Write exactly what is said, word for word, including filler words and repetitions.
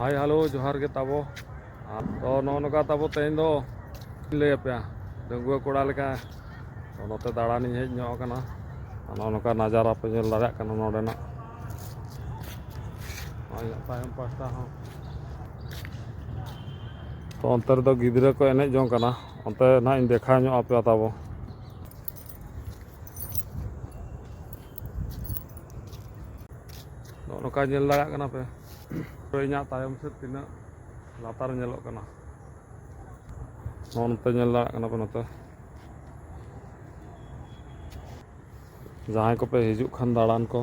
Hi hello, ᱡᱚᱦᱟᱨ ᱜᱮ ᱛᱟᱵᱚ᱾ ᱟᱨ ᱛᱚ ᱱᱚᱜᱼᱚ ᱱᱚᱝᱠᱟ ᱛᱟᱵᱚ ᱛᱮᱦᱮᱧ ᱫᱚ ᱞᱟᱹᱭ ᱟᱯᱮᱭᱟ, ᱰᱟᱺᱜᱩᱣᱟᱹ ᱠᱚᱲᱟ ᱞᱮᱠᱟ ᱛᱚ ᱱᱚᱛᱮ ᱫᱟᱬᱟᱱᱤᱧ ᱦᱮᱡ ᱧᱚᱜ ᱟᱠᱟᱱᱟ᱾ ᱟᱨ ᱱᱚᱜᱼᱚ ᱱᱚᱝᱠᱟ ᱱᱟᱡᱟᱨᱟ ᱯᱮ ᱧᱮᱞ ᱫᱟᱲᱮᱭᱟᱜ ᱠᱟᱱᱟ ᱱᱚᱰᱮᱱᱟᱜ᱾ ᱱᱚᱜᱼᱚᱭ ᱤᱧᱟᱹᱜ ᱛᱟᱭᱚᱢ ᱯᱟᱦᱴᱟ ᱦᱚᱸ᱾ ᱛᱚ ᱚᱱᱛᱮ ᱨᱮᱫᱚ ᱜᱤᱫᱽᱨᱟᱹ ᱠᱚ ᱮᱱᱮᱡ ᱡᱚᱝ ᱠᱟᱱᱟ, ᱚᱱᱛᱮ ᱱᱟᱦᱟᱜ ᱤᱧ ᱫᱮᱠᱷᱟᱣ ᱧᱚᱜ ᱟᱯᱮᱭᱟ ᱛᱟᱵᱚ᱾ ᱱᱚᱜᱼᱚ ᱱᱚᱝᱠᱟ ᱧᱮᱞ ᱫᱟᱲᱮᱭᱟᱜ ᱠᱟᱱᱟ ᱯᱮ, ᱤᱧᱟᱹᱜ ᱛᱟᱭᱚᱢ ᱥᱮᱫ ᱛᱤᱱᱟᱹᱜ ᱞᱟᱛᱟᱨ ᱧᱮᱞᱚᱜ ᱠᱟᱱᱟ᱾ ᱱᱚᱜᱼᱚ ᱱᱚᱛᱮ ᱧᱮᱞ ᱫᱟᱲᱮᱭᱟᱜ ᱠᱟᱱᱟ ᱯᱮ ᱱᱚᱛᱮ᱾ ᱡᱟᱦᱟᱸᱭ ᱠᱚᱯᱮ ᱦᱤᱡᱩᱜ ᱠᱷᱟᱱ ᱫᱟᱬᱟᱱ ᱠᱚ,